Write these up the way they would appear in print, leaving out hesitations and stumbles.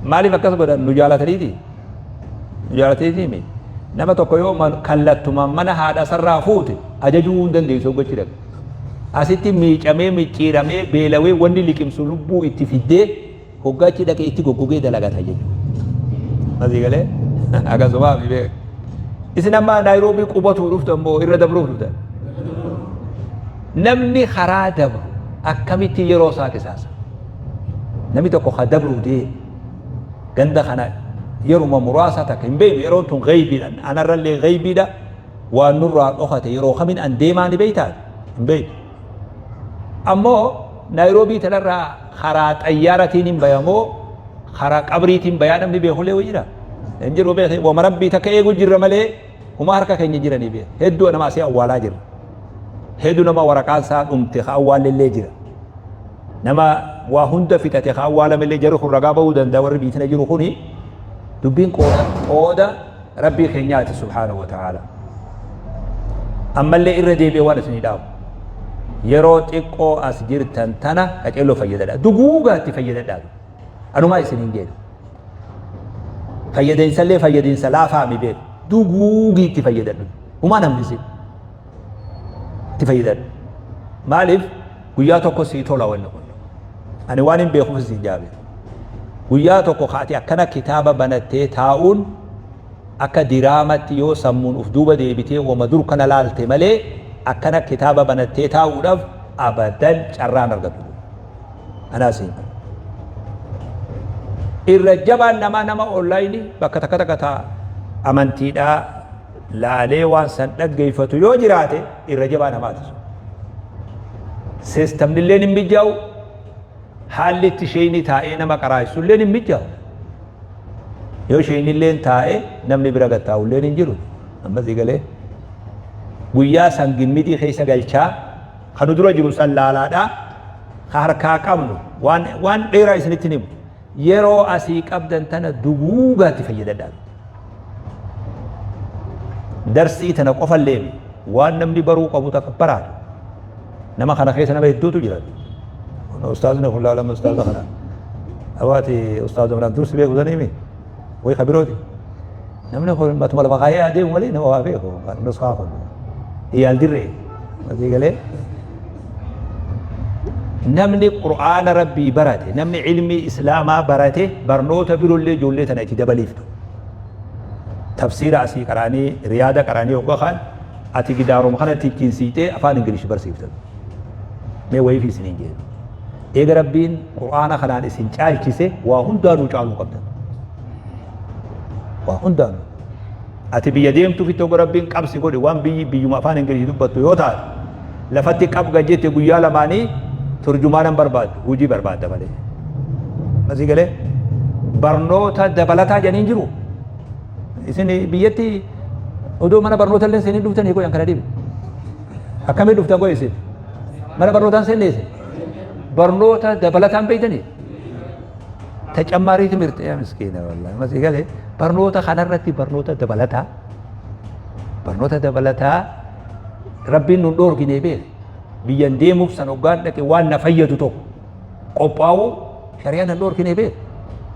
Maaliif akkas godhan? Nu jaalataniiti. Nu jaalataniiti mi? Nama tokko yoo kallattumaan mana haadha isarraa fuute ajajuu hin dandeessu gochi dhaqa. Asitti miicamee micciiramee beelawee wanni liqimsu lubbuu itti fiddee hoggaa achi dhaqee itti goggogee dalagata jechuudha. Asii galee akkasumaa fi beeku. Isin amma Naayiroobii qubatuu dhuftan moo irra dabruuf dhuftan? Namni karaa dabru akkamitti yeroo isaa qisaasa? Namni tokko ka dabruu deemu ganda kana yeruma muraasa takka hin beeknu, yeroon tun gaybiidha, anarrallee gaybiidha, waan nurraa dhokate. Yeroo kamin an deemaa ni beektaa? Hin beeknu. Ammoo Naayiroobii tanarraa karaa xayyaaratiin hin bayamoo karaa qabriitiin bayaa namni beekullee wayii jira? Hin jiru. Beekee wama rabbii takka eegu jirra malee huma harka keenya jiranii beek. Hedduu nama asii awwaalaa jira. Hedduu nama waraqaan isaa dhumte ka awwaalellee jira. Nama waa hunda fixate ka awwaalamellee jarri kun ragaa bahuu danda'a. Warri biitina jiru kuni dubbiin qooda qooda rabbii keenyaati subhaanahu wa ta'ala. Ammallee irra deebi'ee waan isinii dhaamu, yeroo xiqqoo as jirtan tana qaceelloo fayyadadha, duguugaatti fayyadadhaa. Anumaa isiniin jedhu, fayyadinsallee fayyadinsa laafaa mi beeku, duguugii itti fayyadadhu, humaa namni isin itti fayyadadhu. Maaliif? Guyyaa tokko sii tola wanni kun. Ani waan hin beekuuf isin jaabe. Guyyaa tokko kaati akkana kitaaba banattee taa'uun akka diraamatti yoo sammuun uf duuba deebitee wama dur kana laalte malee akkana kitaaba banattee taa'uudhaaf abadan carraan argattu. Anaa siin. Irra jabaan namaa nama onlaayinii bakka takka takka ta'a amantiidhaa laalee waan san dhaggeeffatu yoo jiraate irra jabaa namaati sun. Seestamnilleen hin mijaa'u, haalli itti sheeyni taa'ee nama qaraa'isulleen hin mijaa'u. Yoo sheeynilleen taa'e namni bira gad taa'ulleen hin jiru. Ammas galee guyyaa san gimmidii keessa galchaa kan dura jiru san laalaadhaa ka harkaa qabnu waan dheeraa isinitti himu, yeroo asii qabdan tana duguugaatti fayyadadhaa. Darsii tana qofallee waan namni baruu qabu takka baraatu. Nama kana keessa nama hedduutu jira. Ustaazni kun laalama ustaaza kana. Awaati ustaaza manaan dursi beeku saniimi. Way kabirooti. Namni kun matuma lafa kaayee adeemu malee nama waa beeku. Nuskaa kun. Iyaal dirree. Asii galee. Namni Qur'aana Rabbii barate, namni ilmii Islaamaa barate, barnoota biroollee ijoollee tana itti dabaliiftu. Tafsiira asii qaraanii, riyaada qaraanii hoggaa kaan ati gidaaruma kanatti ittiin siixee afaan Ingilish barsiifta. Mee wayiif isiniin jedhu. Eega Rabbiin Qur'aana kanaan isin caalchise waa hundaanuu caaluu qabdan. Waa hundaanuu. Ati biyya deemtuufitti hogga Rabbiin qabsi godhe, waan biyyi biyyuma afaan Ingilishii dubbattu yoo taate, lafatti qabga jette guyyaa lamaanii turjumaana hin barbaaddu, hojii barbaadda malee. Masii galee barnoota dabalataa jedhanii jiru. Isin biyyatti odoo mana barnoota illee seenii dhuftanii qoyan kana dhibe. Akkamii dhuftan qoy isin? Mana barnootaan seenne isin? Barnoota dabalataan beektanii? ተጨማሪ ትምህርት yaa miskiina wallahi. Masii galee barnoota kanarratti barnoota dabalataa, barnoota dabalataa rabbiin nun dhoorgine beek. Biyyan deemuuf san hoggaan dhaqe waan na fayyadu tokko qophaa'uu shari'aan nan dhoorkine beek,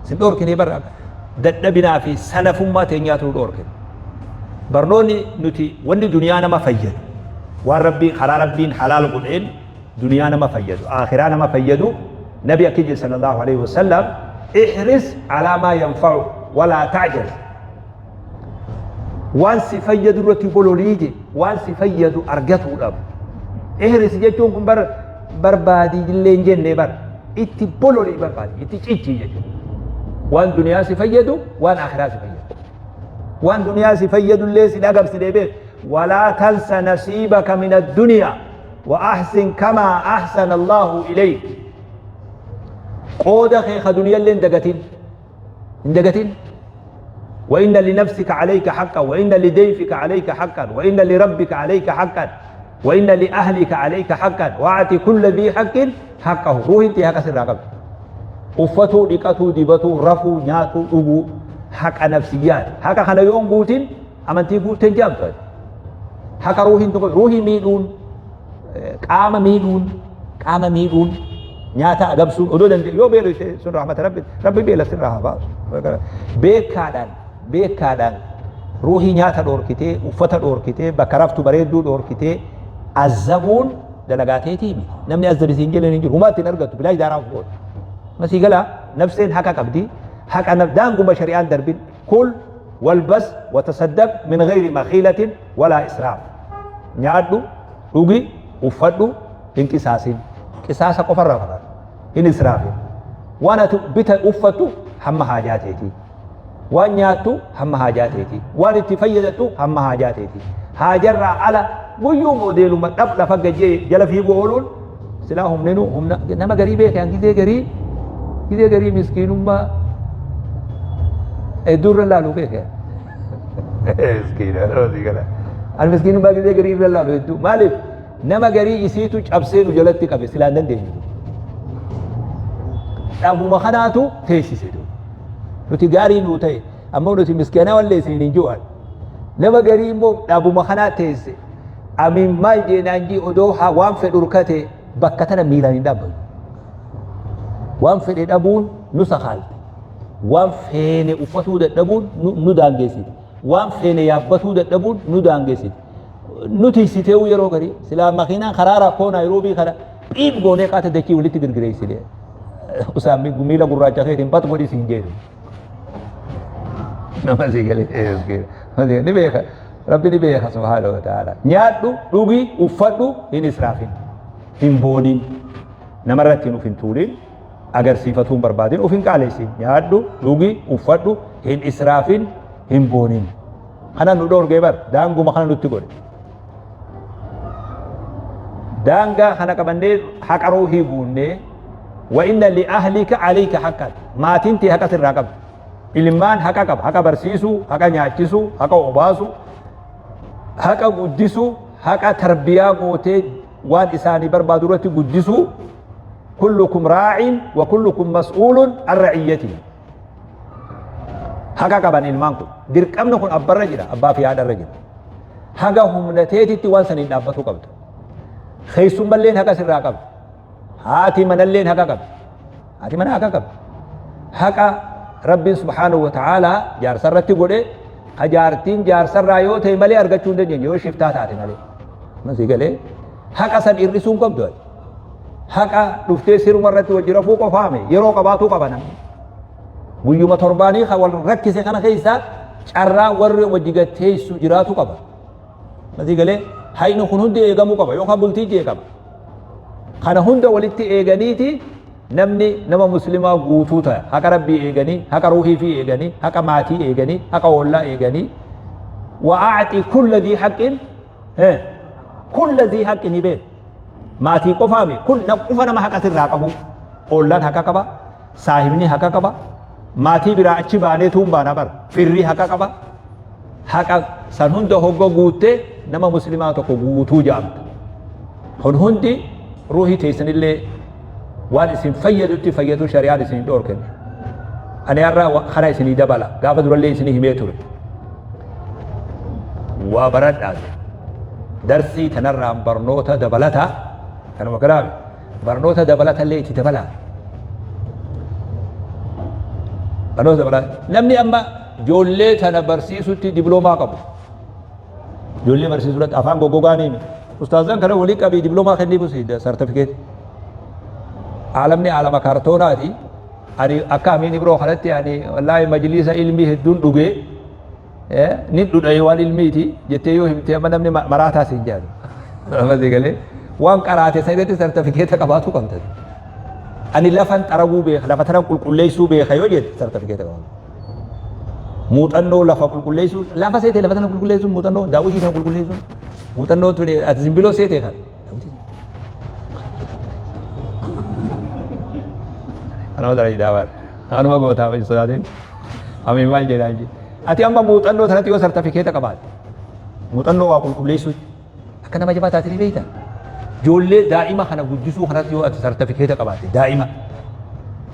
sin dhoorkine. Bara dadhabinaa fi salafummaa teenyaatu nu dhoorkine. Barnoonni nuti wanni duniyaa nama fayyadu, waan rabbii karaa rabbiin halaal godheen duniyaa nama fayyadu, akhiraa nama fayyadu, nabi akki jedhe sallallahu alaihi wasallam: ihris alaa maa yanfa'u walaa ta'jal. Waan si fayyadu irratti bololii je, waan si fayyadu argatuudhaaf. Ihris jechuun kun bar barbaadii illee hin jenne bar, itti bololii barbaadi, itti cichii jechuudha. Waan duniyaa si fayyadu, waan akhiraa si fayyadu, waan duniyaa si fayyadu illee si dhagabsine beek. Walaa tansa nasiibaka min addunyaa wa ahsin kamaa ahsana Allahu ilayk. Qooda kee ka duniyallee hin dagatin, hin dagatin. وإن لنفسك عليك حقا، وإن لضيفك عليك حقا، وإن لربك عليك حقا، وإن لأهلك عليك حقا، وأعطي كل ذي حق حقه. روح انت حق سر قبل uffatuu, dhiqatuu, dibatuu, rafuu, nyaatuu, dhuguu, haqa nafsiyyaati. Haqa kana yoon guutin amantii guuteen jedhamtu. Haqa ruuhiin tokko, ruuhii miidhuun, qaama miidhuun, qaama miidhuun. Nyaata adamsuun odoo danda'e yoo beelofte sun rahmata Rabbi, Rabbi beela sirraa haa baasu. Beekaadhaan beekaadhaan ruuhii nyaata dhoorkitee, uffata dhoorkitee, bakka raftu bareedduu dhoorkitee azabuun dalagaa teetii miti. Namni azabi siin jedhan hin jiru. Humaa ittiin argattu bilaash daaraa of goota. Masii galaa nafseen haqa qabdi. Haqa daanguma shari'aan darbin. Kul walbas watasaddaq min ghayri makhiilatin walaa israaf. Nyaadhu, dhugi, uffadhu, hin qisaasin. Qisaasa qofarraa fagaadhu. Hin israafin. Waan ati bita uffattu hamma haajaa teetii. Waan nyaattu hamma haajaa teetii. Waan itti fayyadattu hamma haajaa teetii. Haajarraa ala guyyuu moodeeluma dhab lafa gajjee jala fiiguu ooluun silaa humninu humna nama garii beeke an gizee garii gizee garii miskiinummaa hedduu irra laalu beeke. Miskiina. An miskiinummaa gizee garii irra laalu hedduu maaliif Nama garii isiitu cabsee nu jalatti qabe silaa hin dandeenyu. Dhabuma kanaatu teessise. Nuti gaarii nuu ta'e ammoo nuti miskiina wallee isiin hin ji'an. Nama garii immoo dhabuma kanaa teesse. Amiin maal jeenaan jii odoo waan fedhu hirkate bakka tana miilaan hin dhaabbatu. Waan fedhe dhabuun nu sakaalte. Waan feene uffatuu dadhabuun nu daangeessite. Waan feene yaabbatuu dadhabuun nu daangeessite. Nu tiksiteewu yeroo garii silaa makiinaan karaa rakkoo Naayiroobii kana phiip goonee qaata dachii walitti girgireessine. Usaan miila gurraacha keetiin bat godhi siin jedhu. Nama sii galee ni beeka. Rabbi ni beeka subhaanahu wa ta'ala. Nyaadhu, dhugi, uffadhu, hin israafin, hin boonin, namarratti hin uf hin tuulin, agarsiifatuu hin barbaadin, uf hin qaaleessin. Nyaadhu, dhugi, uffadhu, hin israafin, hin boonin. Kana nu dhoorgee bar daanguma kana nutti godhe. Daangaa kana qabannee haqa ruuhii guunnee wa inna li ahlika alayka haqqan maatiin tee haqa sirraa qabdi. Ilmaan haqa qaba haqa barsiisuu haqa nyaachisuu haqa obaasuu haqa guddisuu haqa tarbiyaa gootee waan isaanii barbaadu irratti guddisuu kullukum raa'in wa kullukum mas'uulun an ra'iyyatihi. Haqa qaban ilmaan kun. Dirqamni kun abbarra jira, abbaa fi haadharra jira. Haga humna teetitti waan saniin dhaabbatuu qabda. Keessummalleen haqa sirraa qabdi. Haati manalleen haqa qabdi. Haati mana haqa qabdi. Haqa Rabbiin subhaanahu wa ta'aalaa jaarsarratti godhe ka jaartiin jaarsarraa yoo ta'e malee argachuu hin dandeenye yoo shiftaa taate malee. Masii galee haqa san hir'isuu hin qabdu. Haqa dhuftee siruma irratti wajji rafuu qofaame yeroo qabaatuu qaba namni. Guyyuma torbaanii kan wal rakkise kana keessa carraa warri wajji gatteessu jiraatu qaba. Masii galee hayni kun hundi eegamuu qaba yookaan bultii jeeqama. Kana hunda walitti eeganiiti namni nama muslimaa guutuu ta'a. Haqa rabbii eeganii, haqa ruuhii fi eeganii, haqa maatii eeganii, haqa ollaa eeganii. Wa'aaxi kulla dhii haqqin kulla dhii haqqin ni beeku. Maatii qofaami kun qufa nama haqa sirraa qabu. Ollaan haqa qaba, saahibni haqa qaba, maatii biraa achi baanee tuun baana bara. Firri haqa qaba. Haqa san hunda hogga guuttee nama muslimaa tokko guutuu jedhamta. Kun hundi ruuhii teessanillee waan isin fayyadutti fayyaduu shari'aan isin hin dhoorkenne. Ani har'a kana isinii dabala. Gaafa durallee isinii himee ture. Waa baradhaa. Darsii tanarraan barnoota dabalata. Kanuma kanaaf barnoota dabalata illee itti dabalaa. Barnoota dabalata. Namni amma ijoollee tana barsiisutti dibloomaa qabu. Ijoollee barsiisuu irratti afaan goggogaa ni himi. Ustaazan kana walii qabii dibloomaa kennii busi sartifikeeti. Aalamni aalama kaartoonaati. Ani akka Amiin Ibroo kanatti ani wallaahi majliisa ilmii hedduun dhugee ni dhudhee waan ilmiiti jettee yoo himte amma namni maraataa siin jedhan. Amma si galee waan qaraate san irratti sartifikeeta qabaatu qabda. Ani lafan xaraguu beeka lafa tanan qulqulleessuu beeka yoo jette sartifikeeta qabaatu. Muuxannoo lafa qulqulleessuu lafa seetee lafa tana qulqulleessuun muuxannoo daawwitii tana qulqulleessuun muuxannoo tuni ati simbiloo seetee kan. Anuma dara idaa Anuma gootaa hin sodaatin. Amiin maal jedhaa jee. Ati amma muuxannoo sanatti yoo sartifikeeta qabaatte muuxannoo waa qulqulleessuutti akka nama jabaa taatee beekta. Ijoollee daa'ima kana guddisuu kanatti yoo ati sartifikeeta qabaatte daa'ima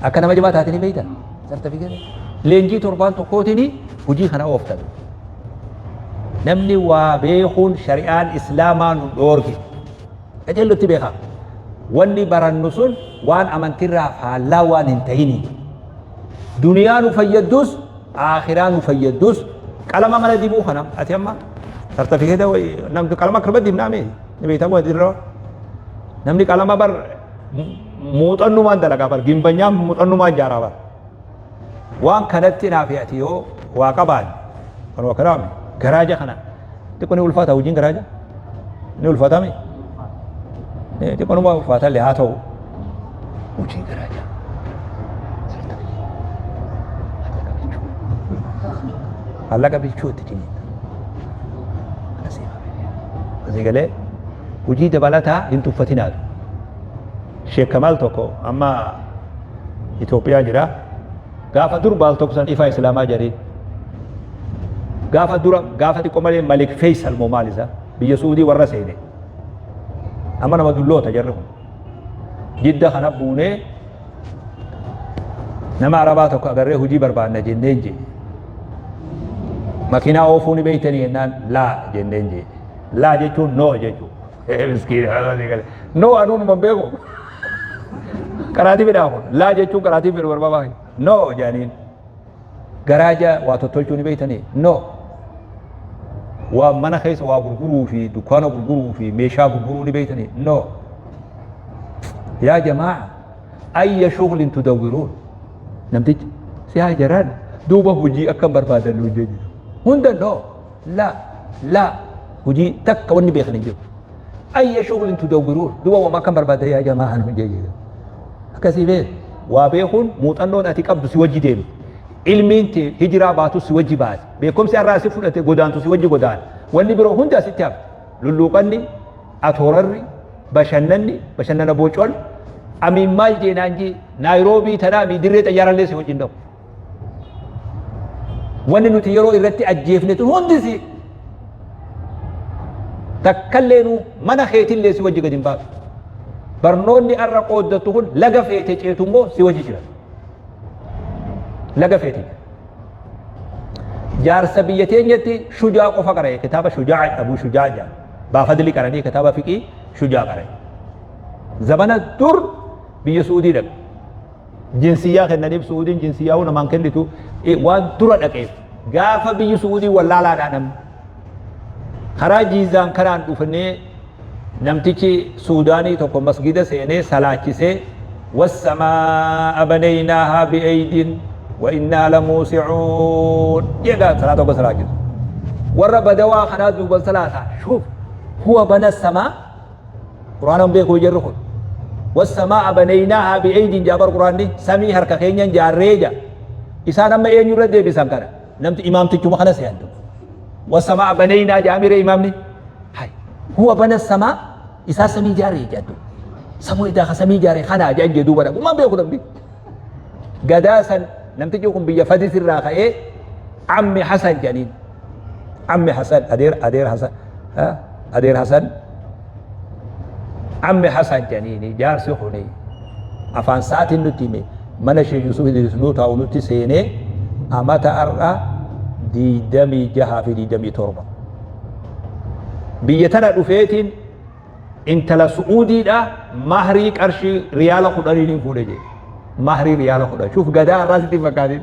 akka nama jabaa taatee beekta. Sartifikeeta. Leenjii torbaan tokkootiin hojii kana ooftan. Namni waa beekuun shari'aan islaamaa nu dhoorge. Qajeellotti beekaa. Wanni barannu sun Waan amantirraa faallaa waan hin tahini. Duniyaa nu fayyaddus aakhiraa nu fayyaddus qalama mana dibuu kana ati amma sartifikeeta namni qalama akkanuma dibnaa mee ni beektaa moo dirra namni qalama bar muuxannumaan dalagaa bar gimbanyaan muuxannumaan jaaraa bar waan kanatti naaf ati yoo waa qabaan kanuma kanaami garaaja kana xiqqoo ni ulfaata hojiin garaaja ni ulfaatami xiqqoo numa ulfaata illee haa ta'u hojiin garaaja maallaqa bilchuu itti ciniinta asii galee hojii dabalataa hin tuffatinaatu Sheek Kamaal tokko amma Itoophiyaa jira. Gaafa dur baal tokko san ifaa Islaamaa jariin. Gaafa dura gaafa xiqqoo malee Malik Faisal moo maal isaa biyya Suudii warra seene. Amma nama dulloota jarri kun. Jidda kana buunee nama Arabaa tokko agarree hojii barbaanna jenneen jee. Makiinaa oofuu ni beektanii jennaan laa jenneen jee. Laa jechuun no jechuudha. Miskiina. No anuun hin beeku. Qaraatii fedhaa kun. Laa jechuun qaraatii fedhu barbaadaa. No jedhaniin. Garaaja waa tottolchuu ni beektanii? No. Waa mana keessa waa gurguruu fi dukkaana gurguruu fi meeshaa gurguruu ni beektanii? No. Yaa jamaa ayya shuglin tudawwiruun. Namtichi si haa jaraan duuba hojii akkam barbaadan nu jiru. Hunda no. La la hojii takka wanni beekan hin jiru. Ayya shuglin tudawwiruun duuba wama akkam barbaadan yaa jamaa nu jiru. Akkasii beek waa beekuun muuxannoon ati qabdu si wajji deemti. Ilmiin tee hijiraa baatu si wajji baati. Beekumsi har'aa si fudhate godaantu si wajji godaana. Wanni biroo hundi asitti hafti. Lulluuqanni, atoorarri, bashannanni, bashannana bocol, amiin maal jeenaan jee Naayiroobii tanaa mi dirree xayyaarallee si wajjin dhaqu. Wanni nuti yeroo irratti ajjeefne tun hundi si takkallee nu mana keetillee si wajji gadi hin baatu. Barnoonni har'a qooddattu kun laga feete ceetu immoo si wajji jira. Laga feete. Jaarsa biyya teenyatti shujaa qofa qara'e kitaaba shujaa Abuu Shujaa jedhama. Baafadli qaranii kitaaba fiqii shujaa qara'e. Zamana dur biyya Suudii dhaqe. Jinsiyyaa kennaniif Su'uudiin jinsiyyaa hoo namaan kennitu waan dura dhaqeef gaafa biyyi Su'uudii wallaalaadhaa namni. Karaa jiizaan kanaan dhufnee namtichi Suudaanii tokko masgida seenee salaachisee wassamaa'a banaynaahaa bi'eydin wa innaa lamuusi'uun jedhaa salaa tokko salaachisu. Warra badawaa kanaa duuban salaataa shuuf huwa bana samaa Qur'aana hin beeku jarri kun. Wassamaa'a banaynaahaa bi'eydin jaa bar Qur'aanni samii harka keenyan jaarree jaa. Isaan amma eenyu irra deebisan kana? Namti imaamtichuma kana se'an duuba. Wassamaa'a banaynaa jaa miree imaamni. Hay. Huwa bana samaa isaa samii jaaree jaa duuba. Samuu idaa ka samii jaaree kanaa jaa jee duuba dhaqu. Maan beeku namni. Gadaa san namtichi kun biyya Fadis irraa ka'ee Ammi Hasan jedhaniin. Ammi Hasan adeer adeer Hasan adeer Hasan Ammi Hasan jedhaniini jaarsi kuni afaan sa'aatiin nutti hime mana ishee Yusuf Idris nuu taa'u nutti seenee amata har'a 26 fi 27. Biyya tana dhufeetiin Intala Su'uudiidha mahrii qarshii riyaala kudhaniin hin fuudhe jee. Mahrii riyaala 10. Shuuf gadaa har'aa sitti hin fakkaatin.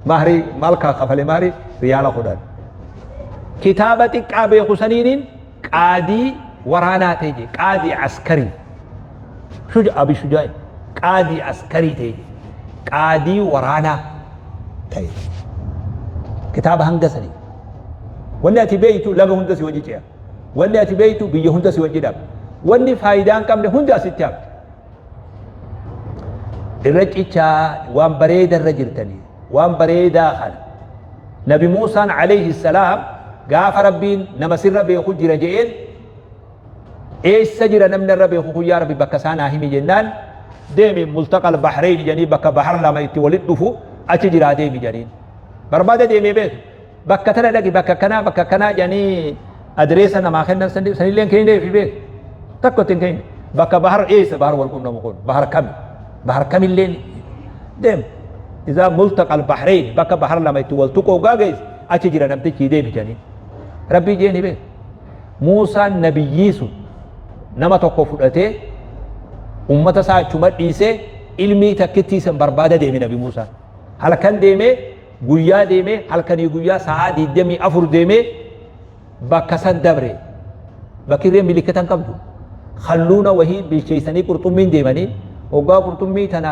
Mahrii maal kaa kafale mahrii riyaala 10. Kitaaba xiqqaa beeku saniiniin qaadii waraanaa ta'e jee. Qaadii askarii. Shuja abi shujaa'i. Qaadii askarii ta'e jee. Qaadii waraanaa ta'e. Kitaaba hanga sanii. Wanni ati beektu laga hunda si wajji ce'a. Wanni ati beektu biyya hunda si wajji dhaqa. Wanni faayidaa hin qabne hundi asitti hafti. Irra cichaa waan bareeda irra jirtanii waan bareedaa kana. Nabi Muusaan alayhi salaam gaafa Rabbiin nama sirra beeku jira je'een eessa jira namni irra beeku kun yaa Rabbi bakka isaa naa himi jennaan deemi multaqal bahreyn jedhanii bakka bahar lama itti walitti dhufu achi jiraa deemi jedhaniin. Barbaada deemee beeku. Bakka tana dhaqi bakka akkanaa bakka akkanaa jedhanii adireessa namaa kennan sanillee hin kennineefi beeku. Takka itti hin kennine. Bakka bahar eessa bahar wal qunnamu kun bahar kami bahar kamillee deem. Izaa multaqal bahreyn bakka bahar lama itti wal tuqoo gaagees achi jira namtichi deemi jedhanii. Rabbii jeeni beeku. Muusaan nabiyyii sun nama tokko fudhatee Ummata isaa achuma dhiisee ilmii takkittii san barbaada deeme Nabi Muusaan. Halkan deemee guyyaa deemee halkanii guyyaa sa'aa 24 deemee bakka san dabre. Bakki irree milikkita hin qabdu. Kalluuna wahii bilcheessanii qurxummiin deemanii hoggaa qurxummii tana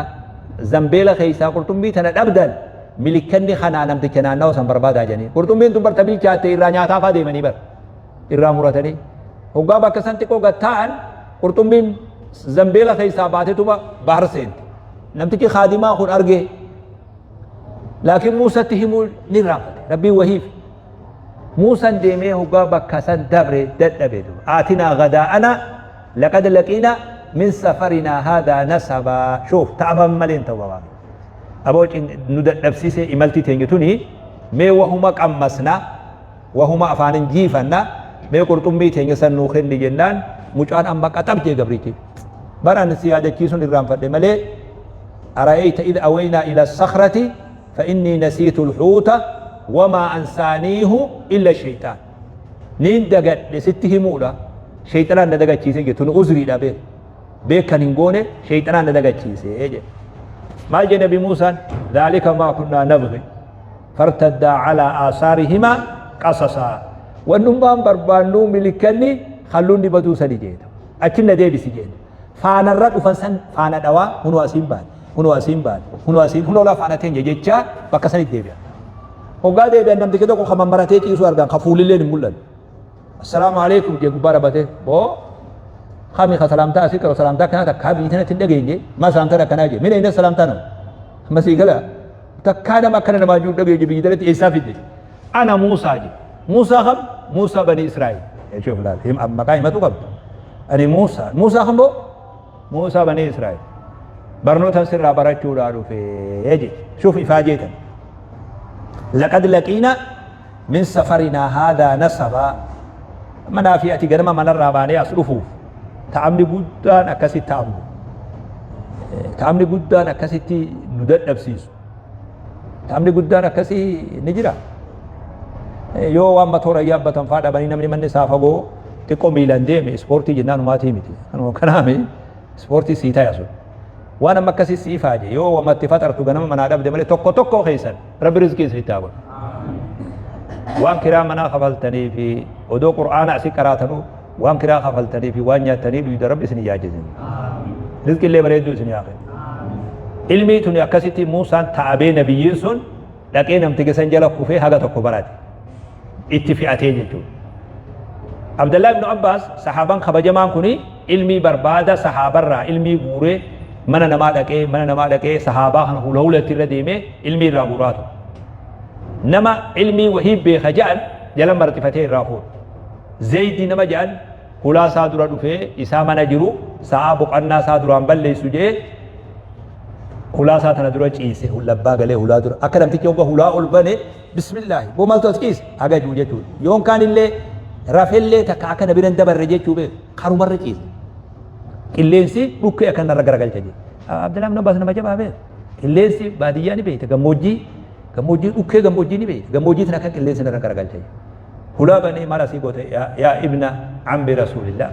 zambeela keessaa qurxummii tana dhabdan milikkanni kanaa namticha naannawa san barbaadaa jedhanii. Qurxummiin tun barta bilchaatte irraa nyaataafaa deemanii bar. Irraa muratanii. Hoggaa bakka san xiqqoo gad taa'an qurxummiin zambeela keessaa baatetuma bahar seente. Namtichi kaadimaa kun argee. Laakiin Muusatti himuu ni irraanfate. Rabbiin wahiif. Muusan deemee hoggaa bakka san dabre dadhabe duba. Aatinaa gadaa'ana laqad laqiina min safarinaa haadaa nasabaa. Shuuf ta'aban malee hin ta'u babaa. Aboo nu dadhabsiise imaltii teenya tuni mee wahuma qammasna wahuma afaanin jiifanna mee qurxummii teenya san nuu kenni jennaan mucaan amma qaxab jee gabrichi. Bar ani si yaadachiisuun irraanfadhe malee ara'ayta id awaynaa ila sakhrati fa innii nasiitu lhuuta wamaa ansaaniihu illa shayxaan. Niin dagadhe sitti himuudha shayxanaan na dagachiise jettu nu uzriidha beek. Beekan hin goone shayxanaan na dagachiise jedhe. Maal jedhe Nabi Muusaan? Dhaalika maa kunnaa nabghi. Fartaddaa calaa aasaarihimaa qasasaa. Wannummaan barbaannuu milikkanni halluunni baduu sani jeeta. Achi na deebisi jeeta. Faanarra dhufan san faana dhawaa hunoo asiin baane hunoo asiin baane hunoo asiin hunoo laa faana teenya jechaa bakka sanitti deebi'an. Hoggaa deebi'an namtichi tokko kan mammaratee ciisu argan kan fuulilleen hin mul'anne. Assalaamu alaikum jee gubbaa dhabatee boo kami ka salaamtaa asii qabu salaamtaa akkanaa takkaa biyyi tanatti hin dhageenye maa salaamtaan akkanaa jee mina inni salaamtaa nama amma sii gala takkaa nama akkana namaa jiru dhageenye biyyi tanatti eessaa fidde ana Muusaa jee Muusaa kam Muusaa bani Israa'el jechuuf laal maqaa himatu qabdu ani Muusaa Muusaa kam boo Muusaa bani Israa'el barnoota sirraa barachuudhaa dhufee jee shuuf ifaa jeetan laqad laqiina Min safarinaa haadhaa nasabaa Manaa fi ati ganama manarraa baanee as dhufuuf ta'amni guddaan akkasitti ta'amnu. Ta'amni guddaan akkasitti nu dadhabsiisu. Ta'amni guddaan akkasii ni jira. Yoo waan matoora yaabbatan faa dhabanii namni manni isaa fagoo xiqqoo miilaan deeme ispoortii jennaan humaatii miti. Kanuma kanaami ispoortii sii taya sun. Waan amma akkasii sii faaje yoo wamatti faxartu ganama manaa dhabde malee tokko tokko keessan Rabbi rizqii isinitti haa godhu. Waan kiraa manaa kafaltanii fi odoo qur'aana asii qaraatanuu waan kiraa kafaltanii fi waan nyaattanii dhuyda Rabbi isin yaachisin. Rizqii illee bareedduu isin haa kennu. Ilmii tuni akkasitti Muusaan ta'abee nabiyyiin sun dhaqee namticha san jala kufee haga tokko barate. Itti fe'atee jechuudha. Abdallah ibn Abbas sahaabaan kabajamaan kuni ilmii barbaada sahaabarraa ilmii guuree mana namaa dhaqee mana namaa dhaqee sahaabaa kana hula hulatti irra deemee ilmii irraa guuraa ture. Nama ilmii wahii beeka ja'an jala marxifatee irraa fuudha. Zaydi nama ja'an hulaa isaa dura dhufee isaa mana jiru sa'aa boqannaa isaa duraan balleessu jee hulaa isaa tana dura ciise labbaa galee hulaa dura akka namtichi hogga hulaa ol bane Bismillaahi. Boo maaltu as ciise? Haga jiru jechuudha. Yoon kaan illee rafellee takka akka na bira hin dabarre jechuu beeku. Karumarra ciise. Qilleensi dhukkee akka narra garagalcha jedhe. Abdallaa ibn Abbaas nama jabaa beeku. Qilleensi baadiyyaa ni beekta. Gammoojjii gammoojjii dhukkee gammoojjii ni beekta. Gammoojjii tana akka qilleensi narra garagalcha jedhe. Hulaa banee maal asii goote yaa ibna ammi rasuulillah.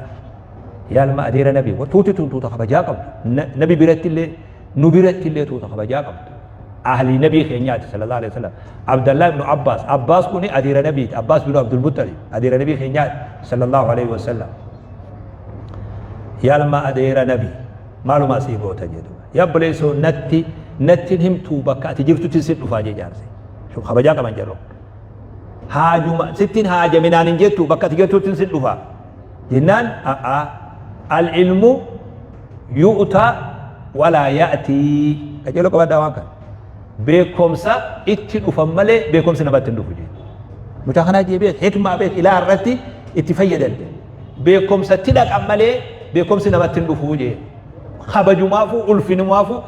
Yaa ilma adeera nabii. Tuuti tun tuuta kabajaa qabdu. Nabi biratti illee nu biratti illee tuuta kabajaa qabdu. Ahlii nabii keenyaati sallallahu alaihi wasallam. Abdallah ibn Abbas. Abbas kuni adeera nabiiti. Abbas bin Abdul Muttalib. Adeera nabii keenyaati sallallahu alaihi wasallam. Yaa ilma adeera nabii maaluma asii goota jedhu. Yaa obboleessoo natti natti himtuu bakka ati jirtutti si dhufaa jee jaarse. Kabajaa qaban jedhu. Haajuma sittiin haajaminaan hin jettu bakka ati jirtutti si dhufaa. Jennaan a'aa al ilmu yu'ta walaa ya'tii. Qajeeloo qabadhaa waan kana. Beekumsa itti dhufan malee beekumsi namatti hin dhufu jee. Mucaa kanaa jee beek hikmaa beek ilaa irratti itti fayyadamte. Beekumsa itti dhaqan malee beekumsi namatti hin dhufu jee. Kabajumaafuu ulfinumaafuu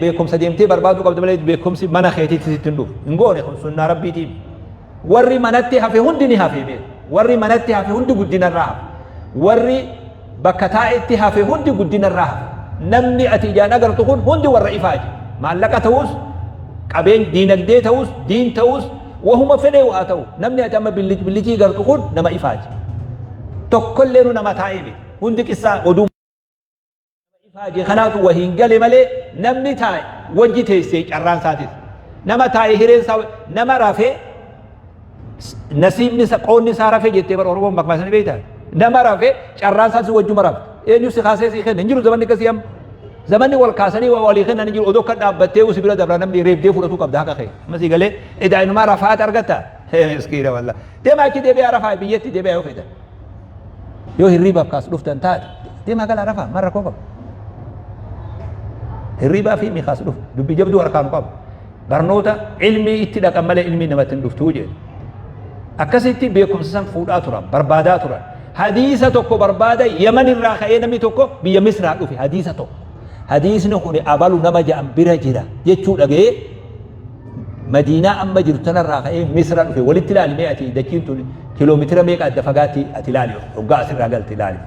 beekumsa deemtee barbaaduu qabda malee beekumsi mana keetiitti sitti hin dhufu. Hin goone kun sunnaa rabbiitiin. Warri manatti hafe hundi ni hafe beeku. Warri manatti hafe hundi guddinarraa hafe. Warri bakka taa'etti hafe hundi guddinarraa hafe. Namni ati ijaan agartu kun hundi warra ifaaje. Maallaqa ta'us, qabeen diinagdee ta'us, diin ta'us, wahuma fedhee haa ta'u. Namni ati amma billic billicii gartu kun nama ifaaje. Tokkolleenu nama taa'ee miti. Hundi qissaa oduu. Ifaaje kanaatu wahiin gale malee namni taa'e wajji teessee carraan isaatis. Nama taa'e hireen isaa, nama rafee nasiibni isa, qoonni isaa rafee jettee bara Oromoon makmaa sana beektaa? Nama rafee carraan isaatis wajjuma rafte. Eenyu si kaasee si kenna? Hin jiru zamanni akkasii amma. Zamanni wal kaasanii waa walii kennan hin jiru. Odoo kan dhaabbattee si bira dabra namni reebdee fudhatuu qabda haqa kee. Amma si galee edaa inumaa rafaata argatta. Miskiina wallah. Deemaa achi deebi'aa rafaa, biyyatti deebi'aa yoo feetan. Yoo hirriibaaf kaas dhuftan taate deemaa galaa rafaa, maal rakkoo qaba? Hirriibaa fi mikaas dhufu dubbii jabduu harkaan qabu. Barnoota ilmii itti dhaqan malee ilmii namatti hin dhuftuu jedhe. Akkasitti beekumsa san fuudhaa turan, barbaadaa turan. Hadiisa tokko barbaada Yaman irraa ka'ee namni tokko biyya Misraa dhufe hadiisa tokko. Hadiisni kun abalu nama ja'an bira jira jechuu dhaga'ee Madiinaa amma jirtu tanarraa ka'ee Misra dhufe. Walitti ilaali mee, ati dachiin tun kiiloomeetira meeqa adda fagaatti, ati ilaali, hoggaa asirraa galte ilaali.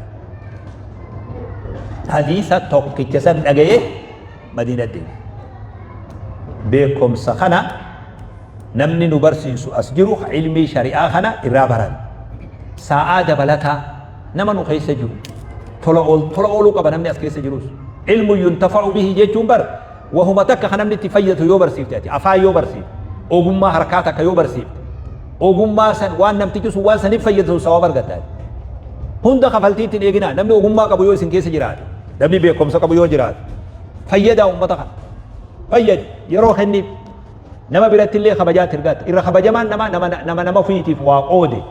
Hadiisa tokkicha san dhaga'ee Madiina deeme. Beekumsa kana namni nu barsiisu as jiru ilmii shari'aa kana irraa baran. Sa'aa dabalataa nama nu keessa jiru tola ooluu qaba namni as keessa jirus. Ilmu yuntafa'u bihi jechuun bar wahuma takka kan namni itti fayyadu yoo barsiifte, ati afaan yoo barsiifte, ogummaa harkaa takka yoo barsiifte, ogummaa san waan namtichi sun waan saniif fayyadu sawaaba argatta. Hunda kafaltii ittiin eeginaa. Namni ogummaa qabu yoo isin keessa jiraate, namni beekumsa qabu yoo jiraate, fayyadaa uummata kana. Fayyadi, yeroo kenniif, nama biratti illee kabajaatti argatta. Irra kabajamaan namaa nama nama nama ofiitiif waa qoode.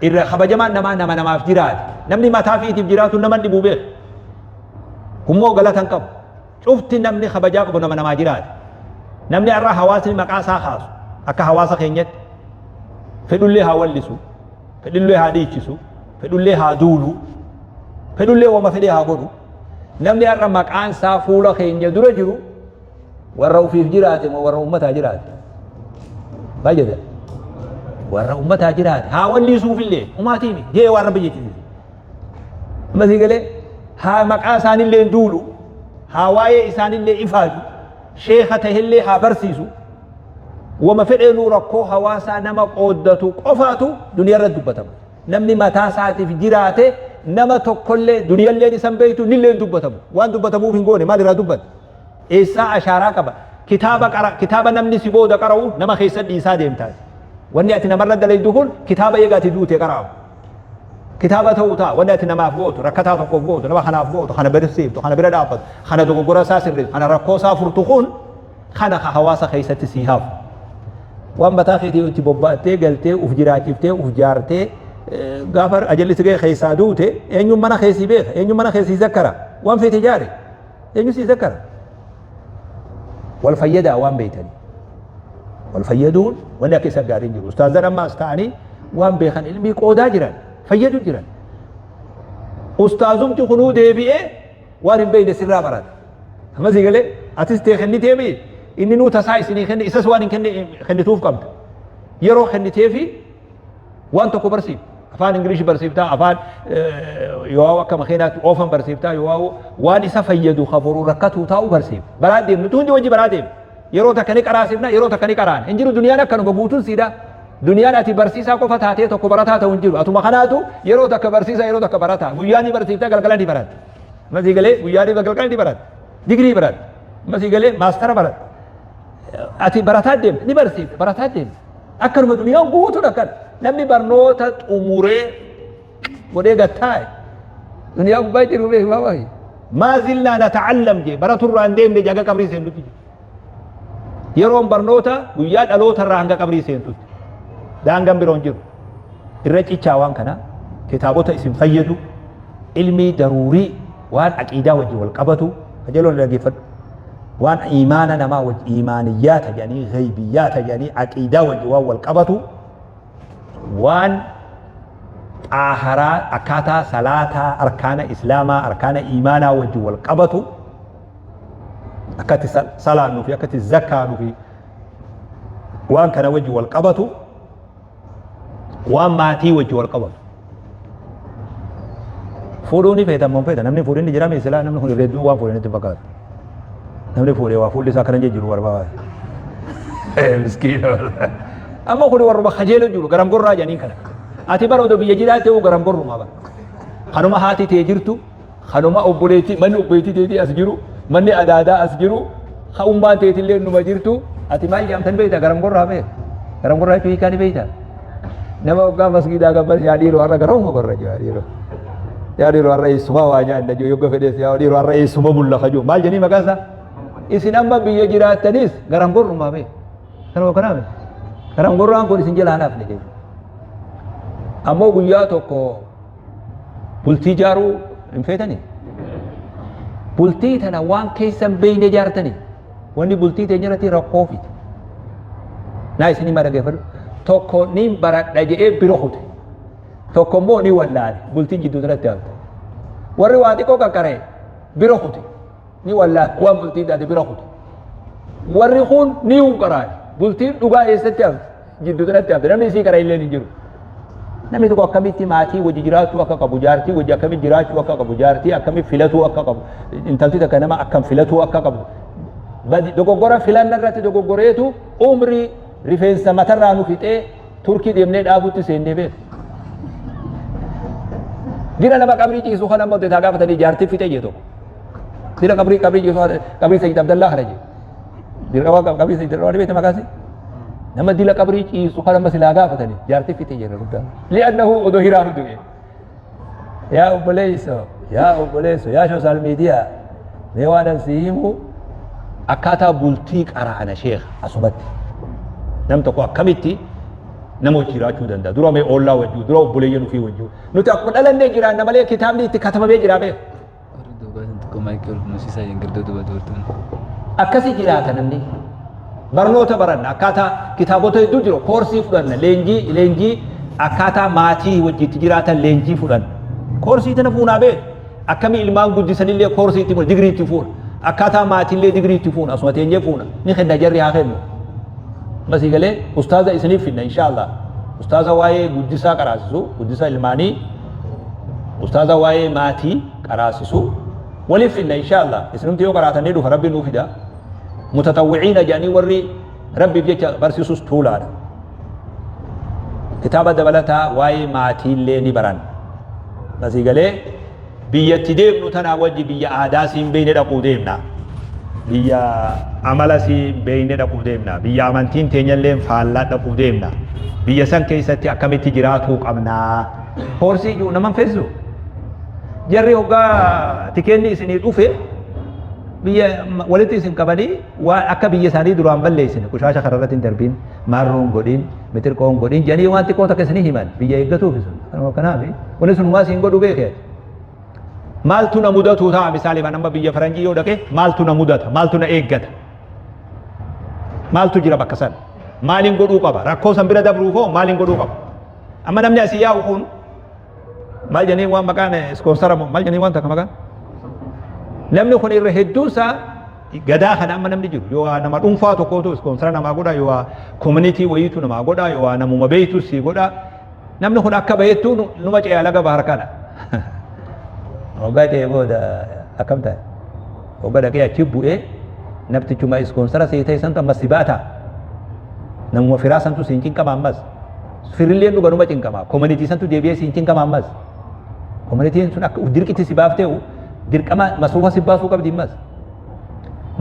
Irra kabajamaan namaa nama namaaf jiraate. Namni mataa ofiitiif jiraatu nama dhibuu beeku. Kummoo galata hin qabu. Cufti namni kabajaa qabu nama namaa jiraate. Namni har'a hawaasni maqaa isaa kaasu akka hawaasa keenyatti fedhullee haa wallisu, fedhullee haa dhiichisu, fedhullee haa duulu, fedhullee wama fedhee haa godhu. Namni har'a maqaan isaa fuula keenya dura jiru warra ofiif jiraate moo warra uummataa jiraate? Maal jedha? Warra uummataa jiraate. Haa wallisuufillee umaatiimi jee waan rabbi jechisiise. Amma sii galee, haa maqaa isaanillee hin duulu, haa waa'ee isaanillee ifaaju, sheeka ta'ellee haa barsiisu. Wama fedheenuu rakkoo hawaasaa nama qooddatu qofaatu duniyaa irratti dubbatama. Namni mataa isaatiif jiraate nama tokkollee duniyalleen isan beektu nillee hin dubbatamu. Waan dubbatamuuf hin goone, maal irraa dubbata? Eessaa ashaaraa qaba? Kitaaba qara, kitaaba namni si booda qara'u nama keessa dhiisaa deemtaati. Wanni ati namarra dalaydu kun kitaaba eega ati duute qara'amu. Kitaaba ta'uu ta'a. Wanni ati namaaf gootu, rakkataa tokkoof gootu, nama kanaaf gootu, kana barsiiftu, kana bira dhaabbatu, kana dogoggora isaa sirreessu, kana rakkoo isaa furtu kun kana ka hawaasa keessatti sii hafu. Waan mataa keetii itti bobba'attee galtee uf jiraachiftee uf jaartee gaafa ajalli si ga'e keessaa duute, eenyuun mana keessii beeka, eenyuun mana keessii zakkara, waan feete jaare, eenyu sii zakkara? Wal fayyadaa waan beektanii. Wal fayyaduun wanni akka isa gaariin jiru. Ustaazan ammaas ta'anii waan beekan ilmii qoodaa jiran, fayyadu jiran. Ustaazumti kunuu deebi'ee waan hin beekne sirraa barata. Amma sii galee, atis tee kennitee mi inni nuu tasaa isinii kenne, isas waan hin kennituuf qabda. Yeroo kenniteefi waan tokko barsiifta. Afaan Ingilishi barsiiftaa, afaan yoo akka makeenaatti oofan barsiiftaa, yoo waan isa fayyadu ka boruu rakkatuu taa'u barsiifta. Baraa deemnu, nuti hundi wajji baraa deemna. Yeroo takka ni qaraasifna, yeroo takka ni qaraana. Hin jiru duniyaan akkanuma guutuun siidha. Duniyaan ati barsiisaa qofa taatee tokko barataa ta'u hin jiru. Atuma kanaatu yeroo takka barsiisaa, yeroo takka barataa. Guyyaa ni barsiifta, galgala ni baratta. Masii galee, guyyaa ni galgala ni baratta. Digirii baratta. Masii galee, maastara baratta. Ati barataa deemta, ni barsiifta, barataa deemta. Akkanuma duniyaan guutuun akkana. Namni barnoota xumuree godhee gattaa'e duniyaa gubbaa jiru beeku baay'ee. Maa zilnaa nata'allam jee, baraturraa hin deemne jaga qabrii seentutti. Yeroon barnoota guyyaa dhaloota irraa hanga qabrii seentutti. Daangaan biroo hin jiru. Irra cichaa waan kana kitaabota isin fayyadu, ilmii daruurii, waan aqiidaa wajjin wal qabatu kajeeloon dhaggeeffadhu. Waan imaana namaa wajji, imaaniyyaata jedhanii, ghaybiyyaata jedhanii, aqiidaa wajji waan wal qabatu, waan xaaharaa, akkaataa salaataa, arkaana islaamaa, arkaana imaanaa wajji wal qabatu, akkatti salaannuu fi akkatti zakkaanuu fi waan kana wajji wal qabatu, waan maatii wajji wal qabatu. Fuudhuu ni feetan moo hin feetan? Namni fuudhin ni jira mee silaa? Namni kun irra hedduu waan fuudhan itti fakkaatu. Namni fuudhee waa fuulli isaa akkana jijjiiru barbaada. Miskiina. Amma kun warruma kajeelu jiru garam gorraa jedhanii kana. Ati bara odoo biyya jiraatte garam gorrumaa bara. Kanuma haati tee jirtu. Kanuma obboleettii manni obboleettii teetii as jiru, manni adaadaa as jiru, ka ummaan teetillee numa jirtu, ati maal jedhamtan beekta garam gorraa beekta. Garam gorraa jechuun hiikaa ni beekta. Nama hoggaa masgiidaa gabbas yaa dhiiroo har'a garam gorra jiru yaa dhiiroo. Yaa dhiiroo har'a eessumaa waa nyaanna jiru yogga fedhees yaa dhiiroo har'a eessuma bulla ka jiru maal jedhanii maqaan isaa. Isin amma biyya jiraattanis garam gorrumaa beekta. Kanuma kanaa beekta. Garam gorraan kun isin jalaa naafne jechuudha. Ammoo guyyaa tokko Bultii jaaruu hin feetanii? Bultii tana waan keessa hin beekne ijaartanii? Wanni bultii teenya irratti rakkoo fide. Naa isin hima dhaggeeffadhu. Tokko ni baradha jedhee bira kute. Tokko immoo ni wallaale. Bultiin jidduu irratti hafte. Warri waa xiqqoo qaqqaree bira kute. Ni wallaale waan bultiin taate bira kute. Warri kun ni hunqaraane. Bultiin dhugaa eessatti hafte? Jiddu tanatti hafte. Namni isii qara illee hin jiru. Namni tokko akkamitti maatii wajji jiraachuu akka qabu, jaartii wajji akkamitti jiraachuu akka qabu, jaartii akkamitti filatuu akka qabu, intalti takka nama akkam filatuu akka qabu. Badi dogoggora filanna irratti dogoggoreetu umrii rifeensa matarraa nu fixee Turkii deemnee dhaabutti seennee beeku. Dira nama qabrii ciisu kana immoo taa gaafatanii jaartii fixee jee tokko. Dira qabrii qabrii ciisu qabrii Sayyid Abdallaa kana jee. Dira qabrii Sayyid Abdallaa beekta maqaasi. Nama dila qabrii ciisu kana amma silaa gaafatanii jaartii fixee jee guddaa. Li'annahu odoo hiraanu du'e. Yaa obboleesso yaa obboleesso yaa sooshaal miidiyaa mee waan an si himu akkaataa bultii qaraana sheekh asumatti. Nam tokko akkamitti nama wajji jiraachuu danda'a. Dura mee oollaa wajjuu, dura obboleeyyan ofii wajjuu. Nuti akkuma dhalannee jiraanna malee kitaabni itti katabamee jira beeku. Warri duubaa sun xiqqoo maayikii ol kunuunsisaa hin girdoo duuba dubartoonni. Akkasi jiraata namni. Barnoota baranna akkaataa kitaabota hedduu jiru koorsii fudhanna leenjii leenjii akkaataa maatii wajjitti jiraatan leenjii fudhanna. Koorsii tana fuunaa beeku. Akkamii ilmaan guddisanillee koorsii itti fuuna digirii itti fuuna. Akkaataa maatiillee digirii itti fuuna asuma teenyee fuuna ni kenna jarri haa kennu. Masii galee ustaaza isiniif finna inshaallah. Ustaaza waa'ee guddisaa qaraasisu guddisa ilmaanii ustaaza waa'ee maatii qaraasisu waliif finna inshaallah. Isinumti yoo qaraatan ni dhufa rabbi nuu fida. Mutatawwi'iina jedhanii warri rabbiif jecha barsiisus tuulaadha. Kitaaba dabalataa waa'ee maatiillee ni baran. Masii galee biyyatti deemnu tanaa wajji biyya aadaa siin beekne dhaquu deemna. Biyya amala siin beekne dhaquu deemna. Biyya amantiin teenyallee faallaa dhaquu deemna. Biyya san keessatti akkamitti jiraatuu qabna. Koorsii jiru naman feesisu. Jarri hoggaa tikeenni isinii dhufe biyya walitti isin qabanii waan akka biyya isaanii duraan balleessine qushaasha karaa irratti hin darbiin maarroon godhiin mixirqoon godhiin jedhanii waan xiqqoo takka isinii himan biyya eeggatuuf sun kanuma kanaaf wanni sun humaa siin godhu beekee maaltu na mudatu ta'a misaaliif amma biyya faranjii yoo dhaqe maaltu na mudata maaltu na eeggata maaltu jira bakka san maaliin godhuu qaba rakkoo san bira dabruu koo maaliin godhuu qaba amma namni asii yaa'u kun maal jedhanii waan maqaan iskoonsara moo maal jedhanii waan takka maqaan namni kun irra hedduun isaa gadaa kana amma namni jiru yoo nama dhuunfaa tokkootu iskoonsara namaa godha yoo koominitii wayiitu namaa godha yoo namuma beeytu sii godha namni kun akka baheettu numa ce'aa laga bahar kana waggaa ce'ee booda akkam ta'e waggaa dhaqee achi bu'ee namtichuma iskoonsara sii ta'e santu ammas si baata namuma firaa santu siin cinqama ammas Firrilleen dhuga numa cinqama. Community santu deebi'ee siin cinqama ammas. Communityn sun akka dirqitti si baafteehu dirqama masruufa si baasuu qabdi ammas.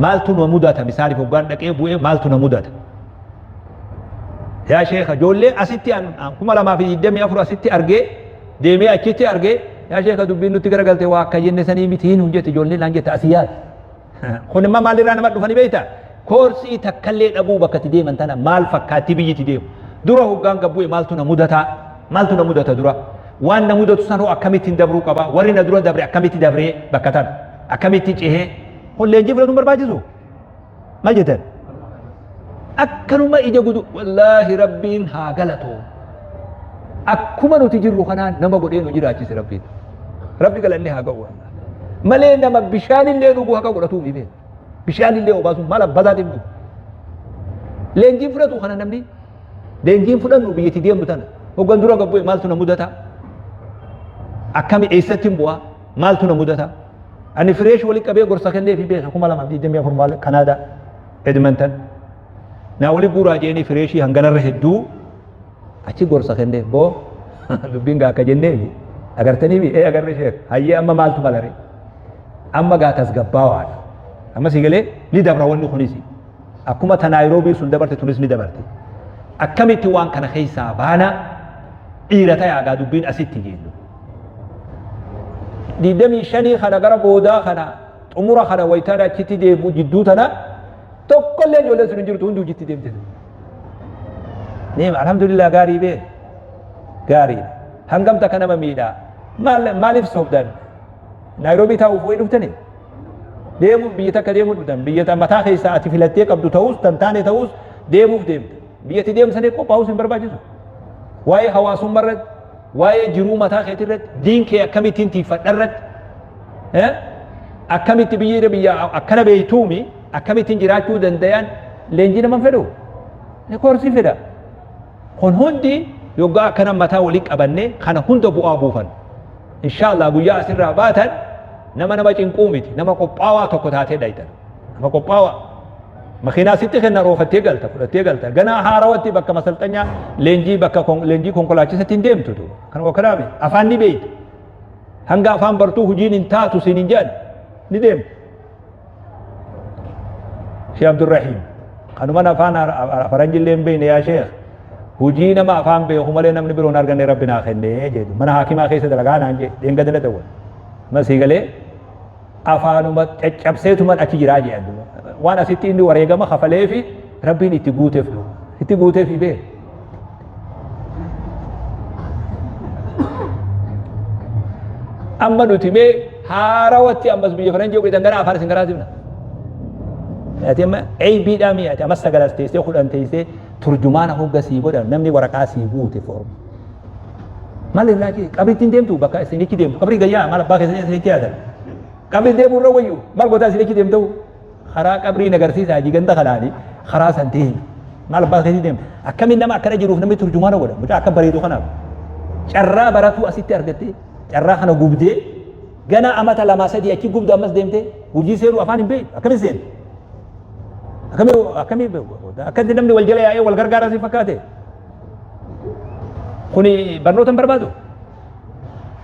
Maaltu na mudata misaaliif hoggaan dhaqee bu'ee maaltu na mudata. Yaa sheekha ijoollee asitti 2024 asitti argee deemee achitti argee yaa sheekha dubbiin nutti garagalte waa akka jenne sanii mitiin hun jette ijoolleen naan jette asii yaad. Kun immoo maalirraa nama dhufanii beektaa? Koorsii takkallee dhabuu bakka itti deeman tana maal fakkaatti biyyi itti deemu? Dura hoggaan gabbu'e maaltu na mudataa? Maaltu na mudata dura? Waan na mudatu san hoo akkamittiin dabruu qaba? Warri na dura dabre akkamitti dabree bakka tana? Akkamitti cehee? Kun leenjii fudhatuun barbaachisu? Maal jettan? Akkanuma ija gudu wallaahi rabbiin haa galatoomu. Akkuma nuti jirru kanaan nama godhee nu jiraachise rabbiin. Rabbi galanni haa ga'u. Malee nama bishaanillee dhuguu haqa godhatuu mi beeku. Bishaanillee obaasuun maal abbataatiif dhugu. Leenjiin fudhatu kana namni leenjiin fudhannu biyyatti deemnu tana. Hoggan dura gabbu'e maaltu na mudata? Akkami eessatti hin bu'aa? Maaltu na mudata? Ani fireesh wali qabee gorsa kenneefi beeka 2024 maal Kanaadaa Edmonton. Naa wali guuraa jeeni fireeshii hanganarra hedduu achi gorsa kenneef boo dubbiin gaa akka jenneefi agartanii mi ee agarre sheek hayyee amma maaltu malare. Amma gaa tasgabbaawaadha. Amma si galee ni dabra wanni kunis. Akkuma ta Naayiroobii sun dabarte tunis ni dabarte. Akkamitti waan kana keessaa baana dhiira tayaa gaa dubbiin asitti jennu. 25 kana gara boodaa kana xumura kana waytaan achitti deemu jidduu tana tokkollee ijoolleen sun hin jirtu hundi hojiitti deemte. Neema alhamdulillah gaarii bee gaarii hangam takka nama miidhaa maal maaliif sobdan Naayiroobii taa'uuf wayi dhuftani deemuuf biyya takka deemuu dhuftan biyya ta mataa keessaa ati filattee qabdu ta'us tan taane ta'us deemuuf deemta biyyatti deemsanii qophaa'uus hin barbaachisu waa'ee hawaasummaa irratti waa'ee jiruu mataa keetii irratti diin kee akkamittiin tiiffadha irratti akkamitti biyyi biyya akkana beeytuumi akkamittiin jiraachuu dandayan leenjii naman fedhu koorsii fedha kun hundi yoggaa akkana mataa walii qabanne kana hunda bu'aa buufan inshaallah guyyaa asirraa baatan nama nama cinquu miti nama qophaawaa tokko taatee dhaytan nama qophaawaa makiinaa sitti kenna roofattee galta fudhattee galta ganaa haarawatti bakka masalxanyaa leenjii bakka leenjii konkolaachisatti hin deemtu kan wakalaame afaan ni beeyta Hanga afaan bartuu hujiin hin taatu siin hin jedhan ni deema. Sheekh Abdurrahiim kanuman afaan faranjillee hin beekne yaa sheekh hujii nama afaan beeku malee namni biroon arganne rabbi naa kenne jedhu mana haakimaa keessa dalagaa naan jedhe dheengadda na dawwal. Masii galee afaanuma caccabseetuman achi jiraa jedhan waan asitti inni wareegama kafalee fi rabbiin itti guuteef itti guuteef beeku. Amma nuti mee haarawatti ammas biyya faranjii ogeessan gara afaan isin garaa sifna. Ati amma eeybiidhaa mi'a ati ammas sagalas teessee kudhan teessee turjumaana hogga sii godhan namni waraqaa sii guute foorma. Maal irraa jee qabriitti hin deemtu bakka isinichi deemtu qabrii gayyaa maal abbaa keessanii isinitti yaadan. Qabrii deemuu irra wayyu maal gootaa isinichi deemtu. Karaa qabrii nagarsiisa hajii ganda kanaani karaa san deemi. Maal abbaa keetii deemta? Akkamiin nama akkana jiruuf namni turjumaana godha? Mucaa akka bareedu kanaaf. Carraa baratuu asitti argattee carraa kana gubdee ganaa amata lamaa sadii achi gubdu ammas deemtee hojii seenuu afaan hin beektu akkamiin seenu? Akkamii akkamii akkatti namni wal jala yaa'ee wal gargaaraa si fakkaate? Kuni barnoota hin barbaadu?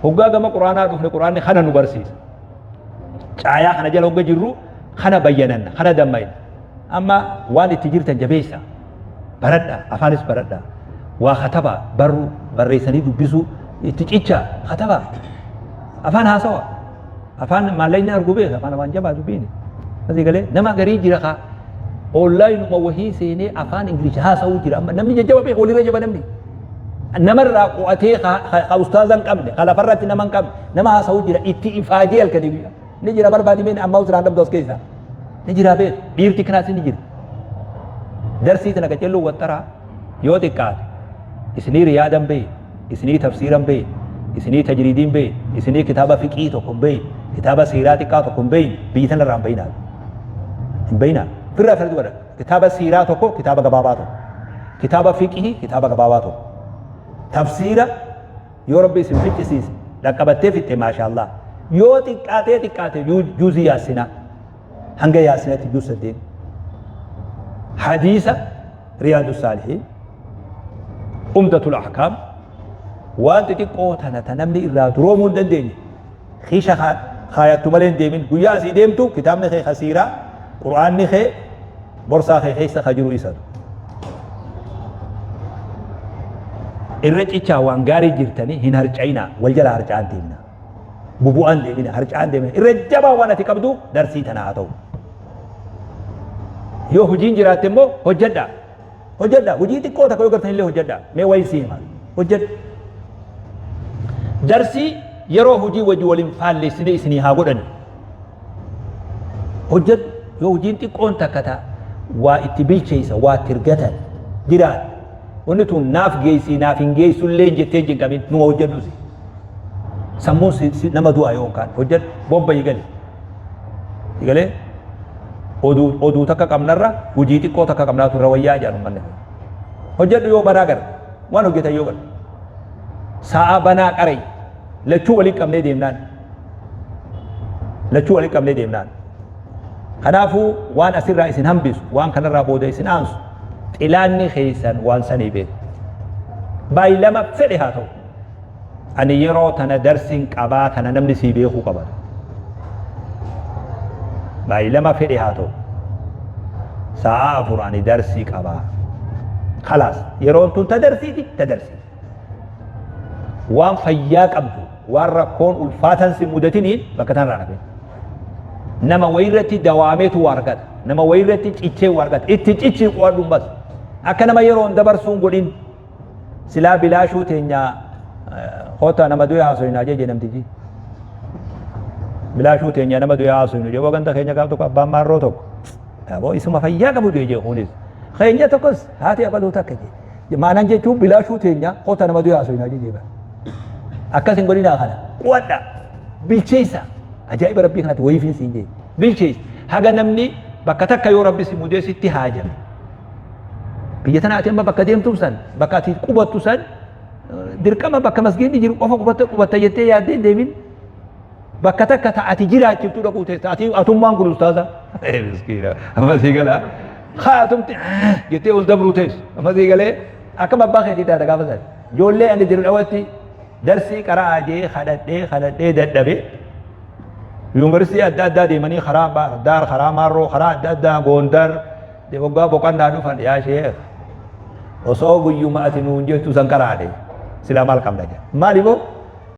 Hoggaa gama quraanaa dhufne quraanni kana nu barsiisa. Caayaa kana jala hogga jirru kana bayyananna, kana dammayna. Amma waan itti jirtan jabeessa. Baradha, afaanis baradha. Waa katabaa, barruu, barreessanii dubbisuu, itti cichaa, katabaa. Afaan haasawa. Afaan maallaqni argu beeka, afaan afaan jabaa dubbiini. Asii galee nama garii jira kaa onlaayinuma wahii seenee afaan Ingilish haasa'uu jira. Amma namni jajjaba beeka, walirra jaba namni. Namarraa qo'atee ka ustaaza hin qabne, ka lafarratti nama hin qabne, nama haasa'uu jira itti ifaajee halkanii guyyaa. Ni jira barbaadi mee amma usraan dhabdu as keessa. Ni jira beek dhiirti kanaas ni jira. Darsii tana qaceelluu waxxaraa yoo xiqqaate isinii riyaadan bee, isinii tafsiiran bee, isinii tajriidiin bee, isinii kitaaba fiqii tokko hin bee, kitaaba siiraa xiqqaa tokko hin bee, biyyi tana irraa hin bayinaa. Hin bayinaa. Firraa firratti godha. Kitaaba siiraa tokko kitaaba gabaabaa tokko. Kitaaba fiqhii kitaaba gabaabaa tokko. Tafsiira yoo rabbi isin ficcisiise dhaqqabattee fixxe maashaallah. Yoo xiqqaatee xiqqaate juuzii yaasinaa. Hanga yaasinatti juuz saddeet. Hadiisa riyaadu saalihiin. Umdatul ahkaam. Waan xixiqqoo tana ta namni irraa duroomuu hin dandeenye. Kiisha kaayattu malee hin deemin. Guyyaa asii deemtu kitaabni kee ka siiraa, qur'aanni kee borsaa kee keessa ka jiru isatu. Irra cichaa waan gaarii jirtanii hin harca'inaa, wal jala harca'aan deemina. Bubu'aan deemina, harca'aan deemina. Irra jabaa waan ati qabdu darsii tana haa ta'u. Yoo hojiin jiraatte immoo hojjedhaa. Hojjedha. Hojii xiqqoo takka yoo gartan illee hojjedha. Mee wayi sii hima. Hojjedha. Darsii yeroo hojii wajji waliin faalleessine isinii haa godhani. Hojjedhu. Yoo hojiin xiqqoon takka ta waa itti bilcheessa, waa itti ergatan jiraat. Wanni tun naaf geessii naaf hin geessu illee jettee hin cinqamin numa hojjedhu si. Sammuun nama du'a yoo kaan hojjedhu bobbayi gali. Galee oduu oduu takka qabnarra hojii xiqqoo takka qabnaatu irra wayyaa jedhan uummanni. Hojjedhu yoo banaa gara waan hojjetan yoo gara. Sa'a banaa qaree lachuu waliin qabnee deemnaan. Lachuu waliin qabnee deemnaan. Kanaafuu waan asirraa isin hambisu waan kanarraa booda isin aansu xilaanni keessan waan sanii beeku. Baay'ilama fedhe haa ta'u. Ani yeroo tana darsiin qabaa kana namni sii beekuu qaba. Baay'ilama fedhe haa ta'u. Sa'aa 4 ani darsii qabaa. Khalaas yeroon tun ta darsiiti ta darsiiti. Waan fayyaa qabdu waan rakkoon ulfaatan si mudatiniin bakka tanarraa nafin. Nama wayirratti dawaameetu waa argata. Nama wayirratti cichee waa argata. Itti cichii qo'adhuun bas. Akka nama yeroon dabarsuun godhin. Silaa bilaashuu teenya kota nama du'e haasoyinaa jee namtichi. Bilaashuu teenya nama du'e haasoyinu jee ganda keenya gaaf tokko abbaan maarroo tokko. Aboo isuma fayyaa qabu du'e jee kunis. Keenya tokkos haati abaluu takka jee. Maanan jechuun bilaashuu teenya kota nama du'e haasoyinaa jee jee. Akkas hin godhinaa kana. Qu'adha. Bilcheessa. Ajaa'iba rabbii kanatti wayiifiin siin jee. Bilcheessa. Haga namni bakka takka yoo rabbi si mudee sitti haajame. Biyya tana ati amma bakka deemtuuf san bakka ati qubattu san dirqama bakka masgiidni jiru qofa qubatta qubatta jettee yaaddee hin deemin. Bakka takka ta ati jiraachiftu dhaquu teessa ati atummaan kun ustaaza. Ee miskiina amma sii gala haa atumti jettee ol dabruu teessu amma sii galee akkam abbaa keetii taata gaafa san. Ijoollee ani dirdhawatti darsii qara'aa jee kadhadhee kadhadhee dadhabee yuunivarsiitii adda addaa deemanii karaa Baardaar karaa Maarroo karaa adda addaa Goondar Waggaa boqannaa dhufan yaa sheekh osoo guyyuma ati nuun jettu san qaraane silaa maal qabna jedha. Maali boo?